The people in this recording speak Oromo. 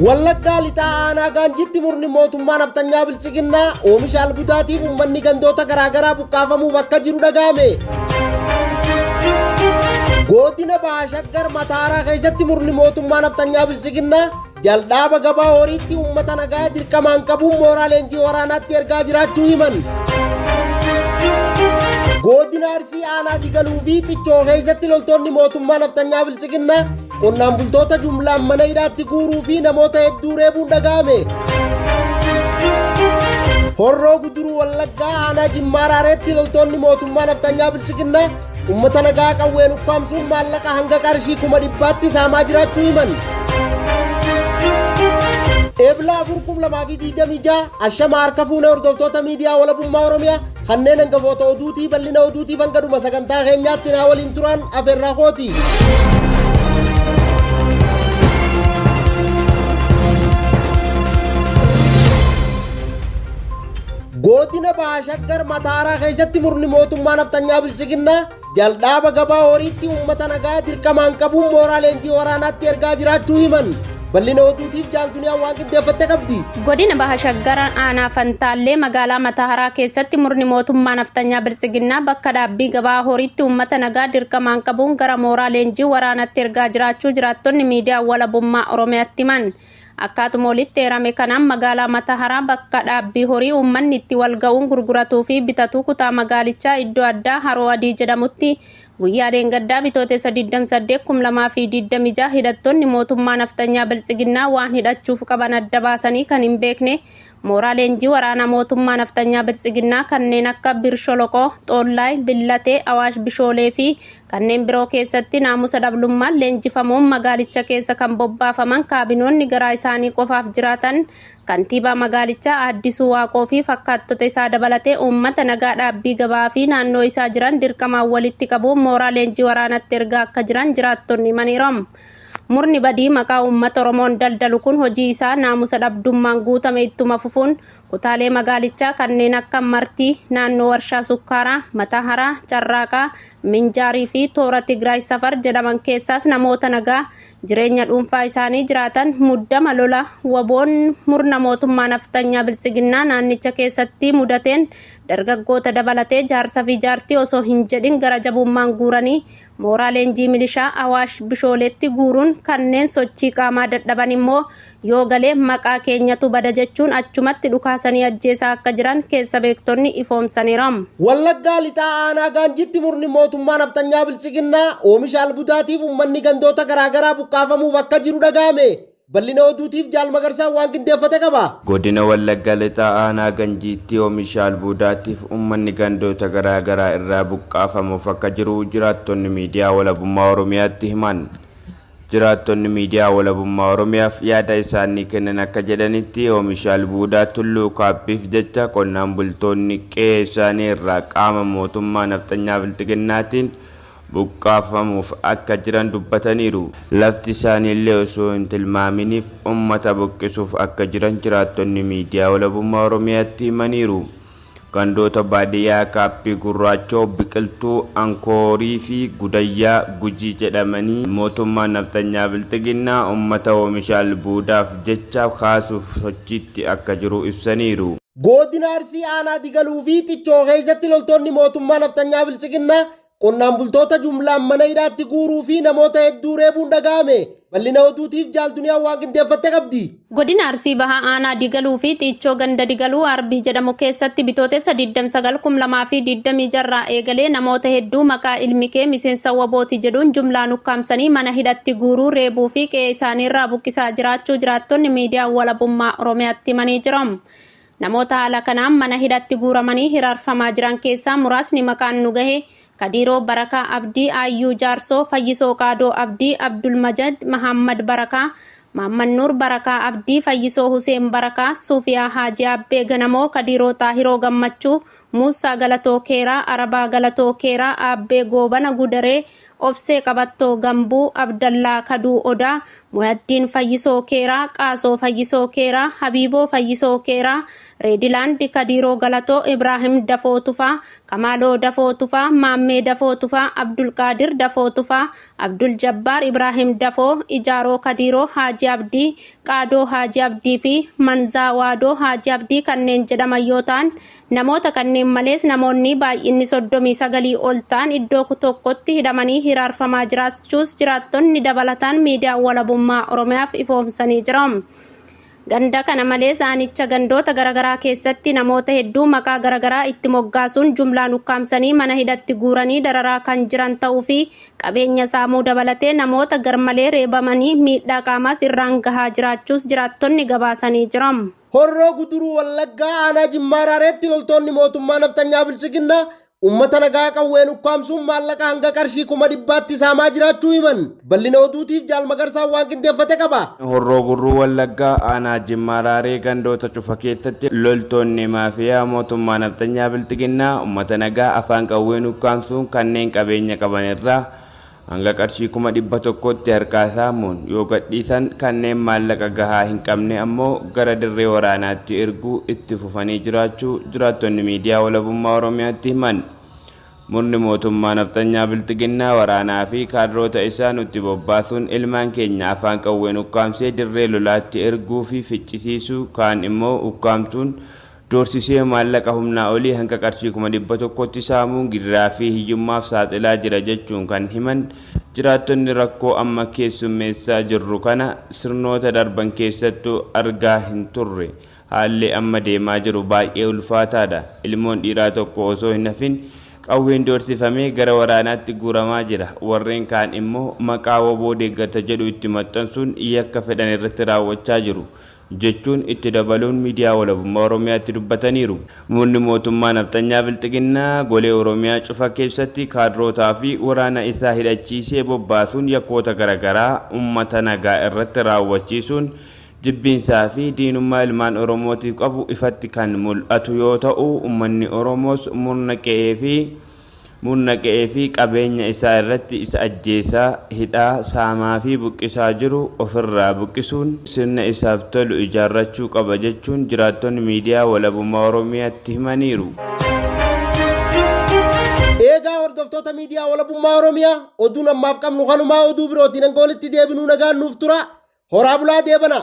Wallaggaa Lixaa Aanaa Gaanjitti murni mootummaa nafxanyaa Biltsiginnaa oomisha albudaatiif uummanni gandoota garaagaraa buqqaafamuuf akka jiru dhaga'ame. Godina Baha Shaggar Mataaraa keessatti murni mootummaa nafxanyaa Biltsiginnaa jaldaaba gabaa horiitti uummata nagaa dirqamaan qabuun mooraa leenjii waraanaatti ergaa jiraachuu himan. Godina Arsii Aanaa Digaluu fi Xichoo keessatti loltoonni mootummaa nafxanyaa Biltsiginnaa qonnaan bultoota jumlaan mana hidhaatti guuruu fi namoota hedduu reebuun dhaga'ame. Horroo Guduruu Wallaggaa Aanaa Jimmaa Raareetti loltoonni mootummaa nafxanyaa Biltsiginnaa uummata nagaa qawween ukkaamsuun maallaqa hanga qarshii 100,000tti saamaa jiraachuu himan. Ebla 4,2026 ashama harka fuune hordoftoota miidiyaa walabummaa Oromiyaa kanneen hangafoota oduutii bal'ina oduutiif hanga dhuma sagantaa keenyaatti naa waliin turan afeerraa kooti. Godina Baha Shaggar Mataaraa keessatti murni mootummaa nafxanyaa Biltsiginnaa jaldaaba gabaa horiitti uummata nagaa dirqamaan qabuun mooraa leenjii waraanaatti ergaa jiraachuu himan. Bal'ina oduutiif jaal Duniyaan waan qindeeffatte qabdi. Godina Baha Shaggar Aanaa Fantaallee magaalaa Mataharaa keessatti murni mootummaa nafxanyaa Biltsiginnaa bakka dhaabbii gabaa horiitti uummata nagaa dirqamaan qabuun gara mooraa leenjii waraanaatti ergaa jiraachuu jiraattonni miidiyaa walabummaa Oromiyaatti himan. Akkaatuma olitti eerame kanaan magaalaa Mataharaa bakka dhaabbii horii uummanni itti wal ga'uun gurguratuu fi bitatu kutaa magaalichaa iddoo addaa Haroo Adii jedhamutti guyyaa dheengaddaa Bitootessa 28 2026 hidhattoonni mootummaa nafxanyaa Biltsiginnaa waan hidhachuuf qaban adda baasanii kan hin beekne mooraa leenjii waraanaa mootummaa nafxanyaa Biltsiginnaa kanneen akka Bir Sholoqoo, Xoollaay, Billatee, Awaash Bishoolee fi kanneen biroo keessatti naamusa dhablummaan leenjifamuun magaalicha keessa kan bobbaafaman kaabinoonni garaa isaanii qofaaf jiraatan kantiibaa magaalichaa Addisuu Waaqoo fi fakkaattota isaa dabalatee uummata nagaa dhaabbii gabaa fi naannoo isaa jiran dirqamaan walitti qabuun mooraa leenjii waraanatti ergaa akka jiran jiraattonni himaniiru. Murni badii maqaa uummata Oromoon daldalu kun hojii isaa naamusa dhabdummaan guutame ittuma fufuun kutaalee magaalichaa kanneen akka Martii, naannoo warshaa sukkaaraa, Mataharaa, Carraaqaa, Minjaarii fi toora Tigraay Safar jedhaman keessaas namoota nagaa jireenya dhuunfaa isaanii jiraatan muddama lola waboon murna mootummaa nafxanyaa Biltsiginnaa naannicha keessatti mudateen dargaggoota dabalatee jaarsa fi jaartii osoo hin jedhin gara jabummaan guuranii mooraa leenjii milishaa Awaash Bishooleetti guuruun kanneen sochii qaamaa dadhaban immoo yoo galee maqaa keenyatu bada jechuun achumatti dhukaasanii ajjeesaa akka jiran keessa beektonni ifoomsaniiru. Wallaggaa Lixaa Aanaa Gaanjitti murni mootummaa nafxanyaa Biltsiginnaa oomisha albudaatiif uummanni gandoota garaagaraa buqqaafamuuf akka jiru dhaga'ame. Bal'ina oduutiif Jaal Magarsaan waan qindeeffate qaba. Godina Wallagga Lixaa Aanaa Ganjiitti oomisha albuudaatiif uummanni gandoota garaagaraa irraa buqqaafamuuf akka jiru jiraattonni miidiyaa walabummaa Oromiyaatti himan. Jiraattonni miidiyaa walabummaa Oromiyaaf yaada isaanii kennan akka jedhanitti oomisha albuudaa tulluu kaappiif jecha qonnaan bultoonni qe'ee isaanii irraa qaama mootummaa nafxanyaa Bilxiginnaatiin buqqaafamuuf akka jiran dubbataniiru. Lafti isaaniillee osoo hin tilmaaminiif uummata buqqisuuf akka jiran jiraattonni miidiyaa walabummaa Oromiyaatti himaniiru. Gandoota baadiyyaa Kaappii Gurraachoo, Biqiltuu, Ankoorii fi Gudayyaa Gujii jedhamanii mootummaan nafxanyaa Bilxiginnaa uummata oomisha albuudaaf jecha kaasuuf sochiitti akka jiru ibsaniiru. Godina Arsii Aanaa Digaluu fi Xichoo keessatti loltoonni mootummaa nafxanyaa Biltsiginnaa qonnaan bultoota jumlaan mana hidhaatti guuruu fi namoota hedduu reebuun dhaga'ame. Bal'ina oduutiif jaal Duniyaan waan qindeeffatte qabdi. Godina Arsii Bahaa Aanaa Digaluu fi Xiichoo ganda Digaluu Arbii jedhamu keessatti Bitootessa 29 2026 irraa eegalee namoota hedduu maqaa ilmi kee miseensa wabooti jedhuun jumlaan ukkaamsanii mana hidhatti guuruu, reebuu fi qe'ee isaanii irraa buqqisaa jiraachuu jiraattonni miidiyaa walabummaa Oromiyaatti himanii jiru. Namoota haala kanaan mana hidhatti guuramanii hiraarfamaa jiran keessaa muraasni maqaan nu gahe Kadiiroo Barakaa Abdii, Aayyuu Jaarsoo, Fayyisoo Qaadoo Abdii, Abdul Majad, Mahammad Barakaa, Mahammad Nuur Barakaa Abdii, Fayyisoo Huseen Barakaa, Suufiyaa Haaji Abbee Ganamoo, Kadiiroo Xaahiroo Gammachuu, Muusaa Galatoo Keeraa, Arabaa Galatoo Keeraa, Aabbee Goobana Gudaree, Obsee Qabattoo Gambuu, Abdallaa Kaduu Odaa, Muhaddiin Fayyisoo Keeraa, Qaasoo Fayyisoo Keeraa, Habiiboo Fayyisoo Keeraa, Reedilaand Kadiiroo Galatoo, Ibraahim Dafoo Tufaa, Kamaaloo Dafoo Tufaa, Maammee Dafoo Tufaa, Abdulqaadir Dafoo Tufaa, Abdul Jabbaar Ibraahim Dafoo, Ijaaroo Kadiiroo Haaji Abdii, Qaadoo Haaji Abdii fi Manzaa Waadoo Haaji Abdii kanneen jedhaman yoo ta'an, namoota kanneen malees namoonni baay'inni 39 ol ta'an iddoo tokkotti hidhamanii hiraarfamaa jiraachuus jiraattonni dabalataan miidiyaa walabummaa Oromiyaaf ifoomsanii jiru. Ganda kana malees aanicha gandoota garaagaraa keessatti namoota hedduu maqaa garaagaraa itti moggaasuun jumlaan ukkaamsanii mana hidhatti guuranii dararaa kan jiran ta'uu fi qabeenya saamuu dabalatee namoota garmalee reebamanii miidhaa qaamaas irraan gahaa jiraachuus jiraattonni gabaasanii jiru. Horroo Guduruu Wallaggaa aanaa Jimmaa Raareetti loltoonni mootummaa nafxanyaa Biltsiginnaa uummata nagaa qawween ukkaamsuun maallaqa hanga qarshii 100,000tti saamaa jiraachuu himan. Bal'ina oduutiif Jaal Magarsaan waan qindeeffate qaba. Horroo Guduruu Wallaggaa aanaa Jimmaa Raaree gandoota cufa keessatti loltoonni maafiyaa mootummaa nafxanyaa Biltsiginnaa uummata nagaa afaan qawween ukkaamsuun kanneen qabeenya qaban irraa hanga qarshii 100,000tti harkaa saamuun yoo gadhiisan, kanneen maallaqa gahaa hin qabne ammoo gara dirree waraanaatti erguu itti fufanii jiraachuu jiraattonni miidiyaa walabummaa Oromiyaatti himan. Murni mootummaa nafxanyaa Bilxiginnaa waraanaa fi kaadroota isaa nutti bobbaasuun ilmaan keenya afaan qawween ukkaamsee dirree lolaatti erguu fi ficcisiisuu, kaan immoo ukkaamsuun doorsisee maallaqa humnaa olii hanga qarshii 100,000tti saamuun gidiraa fi hiyyummaaf saaxilaa jira jechuun kan himan jiraattonni, rakkoo amma keessummeessaa jirru kana sirnoota darban keessattuu argaa hin turre. Haalli amma deemaa jiru baay'ee ulfaataadha. Ilmoon dhiiraa tokko osoo hin hafin qawween doorsifamee gara waraanaatti guuramaa jira. Warreen kaan immoo maqaa WBO deeggarta jedhu itti maxxansuun yakka fedhan irratti raawwachaa jiru jechuun itti dabaluun miidiyaa walabummaa Oromiyaatti dubbataniiru. Murni mootummaa nafxanyaa Bilxiginnaa golee Oromiyaa cufa keessatti kaadrootaa fi waraana isaa hidhachiisee bobbaasuun yakkoota garaagaraa uummata nagaa irratti raawwachiisuun jibbiinsaa fi diinummaa ilmaan Oromootiif qabu ifatti kan mul'atu yoo ta'u, uummanni Oromoos murna qe'ee fi qabeenya isaa irratti isa ajjeesaa, hidhaa, saamaa fi buqqisaa jiru ofirraa buqqisuun sirna isaaf tolu ijaarrachuu qaba jechuun jiraattonni miidiyaa walabummaa Oromiyaatti himaniiru. Eegaa hordoftoota miidiyaa walabummaa Oromiyaa, oduun ammaaf qabnu kanumaa. Oduu birootiin hanga walitti deebinuu nagaan nuuf tura. Horaa bulaa, deebana.